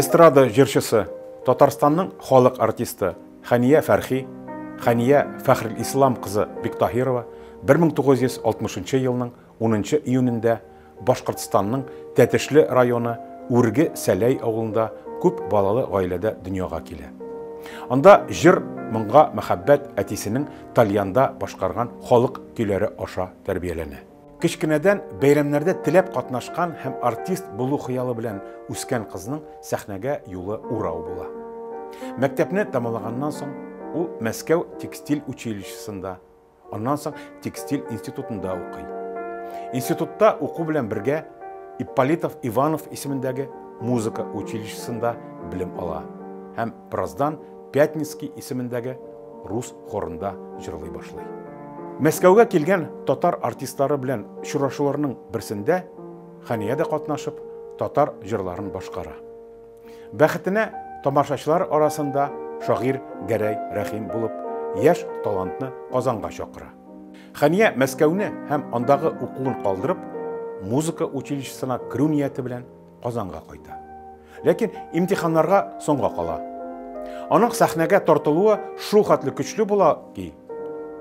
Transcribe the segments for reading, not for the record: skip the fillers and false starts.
Эстрада җырчысы, Татарстанның халык артисты Хәния Фәрхи, Хәния Фәхрелислам кызы Биктаһирова 1960 елның 10 июнендә Башкортстанның Тәтешле районы Үрге Сәләй авылында күп балалы гаиләдә дөньяга килә. Анда җыр моңга мәхәббәт әтисенең тальянда башкарган халык көйләре аша тәрбияләнә. Кечкенәдән бәйрәмнәрдә теләп катнашкан һәм артист булу хыялы белән үскән кызның сәхнәгә юлы урау була. Мәктәпне тәмамлаганнан соң ул Мәскәү текстиль училищесында, аннан соң текстиль институтында укый. Институтта уку белән бергә Ипполитов Иванов исемендәге музыка училищесында белем ала һәм бераздан Пятницкий исемендәге рус хорында җырлый башлый. Мәскәүгә килгән татар артистлары белән очрашуларның берсендә Хәния дә катнашып, татар җырларын башкара. Бәхетенә тамашачылар арасында шагыйрь Гәрәй Рәхим булып, яшь талантны Казанга чакыра. Хәния Мәскәүне һәм андагы укуын калдырып, музыка училищесына керү нияте белән Казанга кайта. Ләкин имтиханнарга соңга кала. Аның сәхнәгә тартылуы шул хәтле көчле була ки,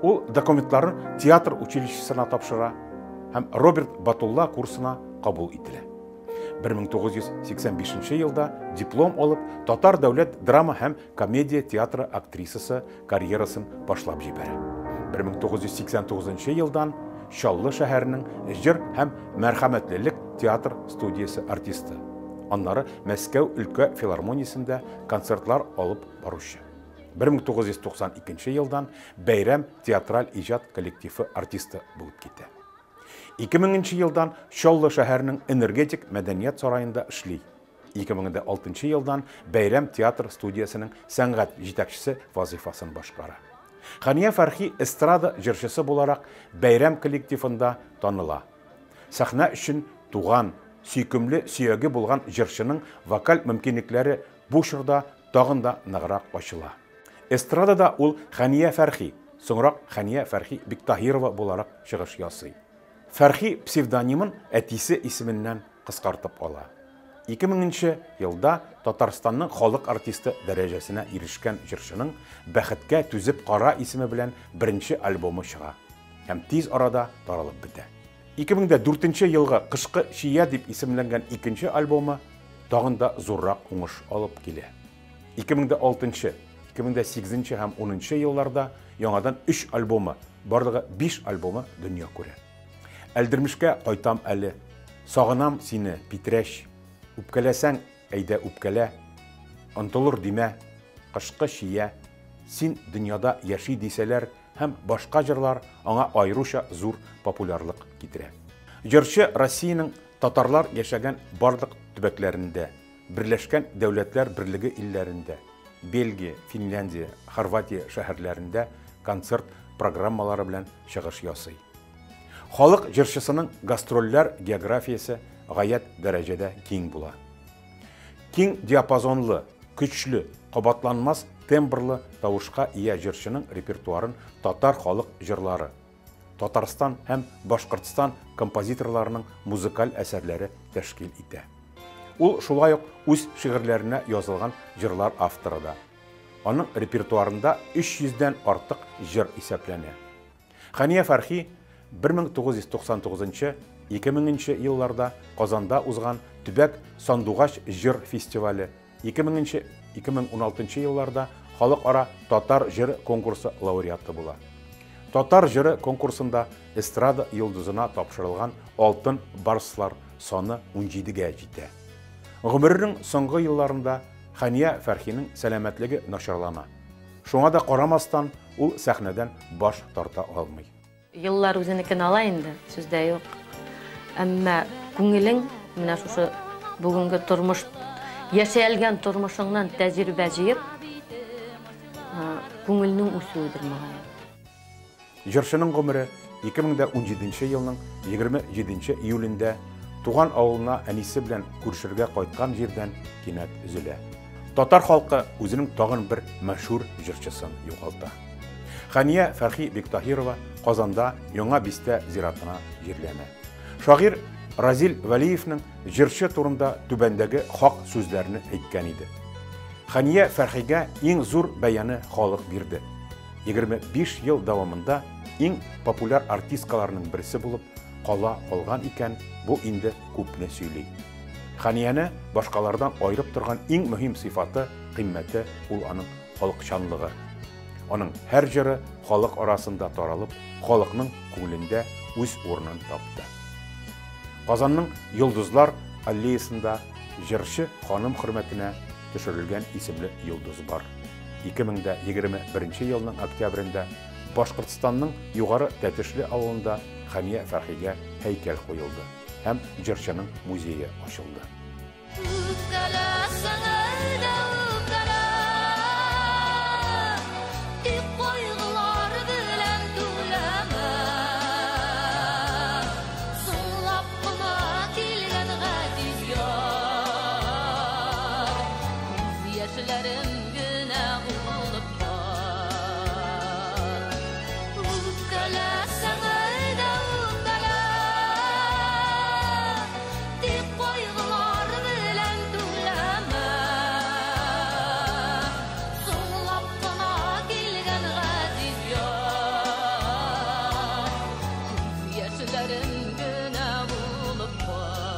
ул документларын театр училищесына тапшыра һәм Роберт Батулла курсына кабул ителә. 1985 елда диплом алып, Татар дәүләт драма һәм комедия театры актрисасы карьерасын башлап җибәрә. 1989 елдан Чаллы шәһәренең җыр һәм мәрхәмәтлелек театр студиясе артисты. Аннары Мәскәү өлкә филармониясендә концертлар алып баручы. 1992 елдан Бәйрәм театраль иҗат коллективы артисты булып китә. 2000 елдан Чаллы шәһәренең Энергетик мәдәният сараенда эшли. 2006 елдан Бәйрәм театр студиясенең сәнгать җитәкчесе вазифасын башкара. Хәния Фәрхи эстрада җырчысы буларак Бәйрәм коллективында таныла. Сәхнә өчен туган, сөйкемле сөяге булган җырчының вокаль мөмкинлекләре бу чорда тагын да ныграк ачыла. Эстрадада ул Хәния Фәрхи, соңрак Хәния Фәрхи Биктаһирова буларак чыгыш ясый. Фәрхи псевдонимын әтисе исеменнән кыскартып ала. 2000 елда Татарстанның халык артисты дәрәҗәсенә ирешкән җырчының Бәхеткә түзеп кара исеме белән беренче альбомы чыга һәм тиз арада таралып бетә. 2004 елгы Кышкы чия дип исемләнгән икенче альбомы тагын да зуррак уңыш алып килә. 2006, 2008 һәм 10 елларда яңадан 3 альбомы, барлыгы 5 альбомы дөнья күрә. Әлдермешкә кайтам әле, Сагынам сине, Питрәч, Үпкәләсәң, әйдә үпкәлә, Онтылыр димә, Кышкы чия, Син дөньяда яши дисәләр һәм башка җырлар аңа аеруча зур популярлык китерә. Җырчы Россиянең татарлар яшәгән барлык төбәкләрендә, Берләшкән Дәүләтләр Берлеге илләрендә, Бельгия, Финляндия, Хорватия шәһәрләрендә концерт программалары белән чыгыш ясый. Халык җырчысының гастрольләр географиясе гаять дәрәҗәдә киң була. Киң диапазонлы, көчле, кабатланмас тембрлы тавышка ия җырчының репертуарын татар халык җырлары, Татарстан һәм Башкортстан композиторларының музыкаль әсәрләре тәшкил итә. Ул шулай ук үз шигырьләренә язылган җырлар авторы да. Аның репертуарында 300 дән артык җыр исәпләнә. Хәния Фәрхи 1999 2000 елларда Казанда узган Төбәк сандугач җыр фестивале, 2000-2016 елларда Халыкара татар җыры конкурсы лауреаты була. Татар җыры конкурсында эстрада йолдызына тапшырылган алтын барслар саны 17-гә җитә. Гомеренең соңгы елларында Хәния Фәрхинең сәламәтлеге начарлана. Шуңа да карамастан, ул сәхнәдән баш тарта алмый. Еллар үзенекен ала инде, сүз дә юк. Әмма күңелең менә шушы бүгенге тормыш, яшәлгән тормышыңнан тәҗрибә җыеп, күңелнең үсүедер мөгаен. Җырчының гомере 2017 елның 27 июлендә туган авылына әнисе белән күрешергә кайткан җирдән кинәт өзелә. Татар халкы үзенең тагын бер мәшһүр җырчысын югалта. Хәния Фәрхи Биктаһирова Казанда Яңа Бистә зиратына җирләнә. Шагыйрь Разил Вәлиевнең җырчы турында түбәндәге хак сүзләрне әйткән иде. Хәния Фәрхигә иң зур бәяне халык бирде. 25 ел дәвамында иң популяр артисткаларның берсе булып кала алган икән, бу инде күпне сөйли. Хәнияне башкалардан аерып торган иң мөһим сыйфаты, кыйммәте ул аның халыкчанлыгы. Аның һәр җыры халык арасында таралып, халыкның күңелендә үз урынын тапты. Казанның Йолдызлар аллеясында җырчы ханым хөрмәтенә төшерелгән исемле йолдыз бар. 2021 елның октябрендә Башкортстанның Югары Тәтешле авылында Хәния Фәрхигә һәйкәл куелды һәм җырчының музее ачылды. Үпкәләсәң дә үпкәлә, тик кайгылар белән түләмә. Соңлап кына килгән газиз яр, күз яшьләрем генә булып кал. Үпкәләсәң дә үпкәлә, тик кайгылар белән түләмә. Соңлап кына килгән газиз яр, күз яшьләрем генә булып кал.